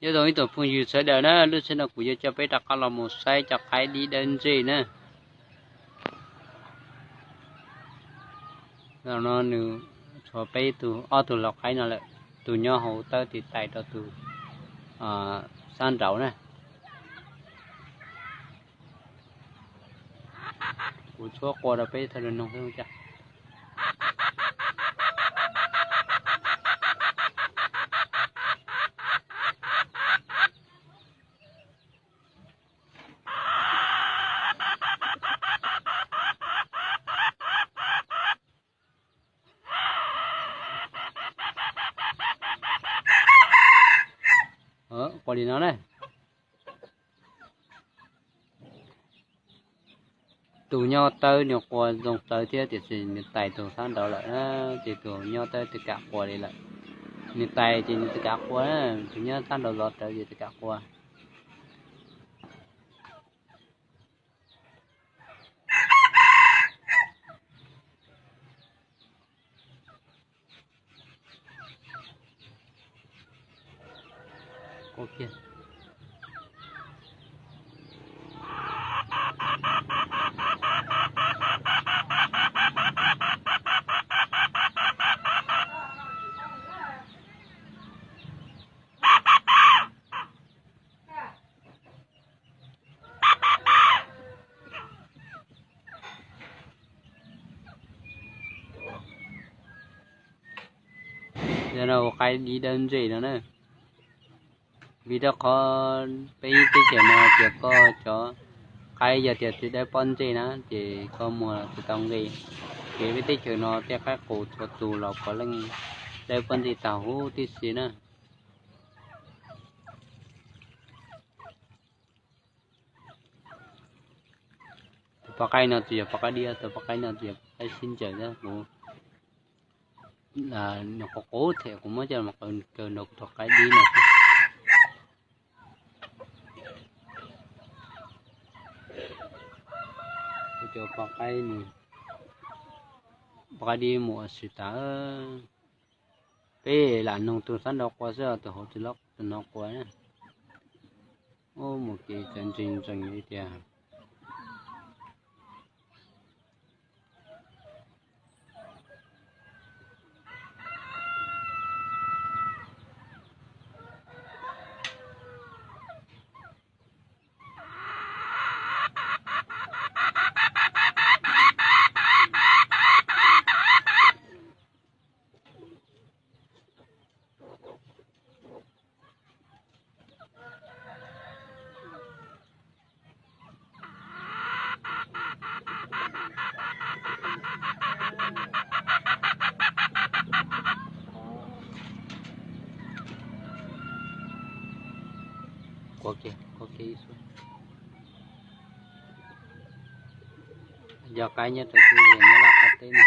Nyob zoo ib tsoom phooj ywg sawv daws na, lub sij hawm no kuv yuav coj peb rov qab los mus saib cov qaib dib dawb ntsej na. Zaum no nws tshuav peb tug, ob tug lau qaib no lawm, tus nyob hauv tawb tiv tais rau tus sab nraud na. Kuv tshuab qua rau peb tau noog xwb cas. Qua li no na. Tus nyob tawb nws qua zoo txawv thiab tiam sis nws tais tus sab nraud lawm, ces tus nyob tawb tsis kam qua li lawm. Nws tais ces nws tsis kam qua, tus nyob sab nraud zov rawv ces tsis kam qua. Yog no ua qaib dib dawb ntsej no na. Vim rau qhov peb teb chaws no tias koj cov qaib yog tias tsis dawb pob ntsej na ces koj muag tsis tau nqi. Ces peb teb chaws no tej qaib qus txhua tus los puav leej dawb pob ntsej tag huv tib si na. Tus poj qaib no tsis yog poj qaib dib, tus poj qaib no tsis yog poj qaib sib ncaws na, kuv nws qhuav qub them kuv muab coj los kaw nrog kuv tus qaib dib no. Kuv cov poj qaib, poj qaib dib mus ua si tas. Peb lam noog tus sab nraud qua xwb, tus hauv tsis loj tus no qua na. Ub, mus kev txawv ntseeg ntseeg li tias. Qua kiag, qua kiag ib suab. Yog qaib nyob rau teb, nyob Laj Qab teb no.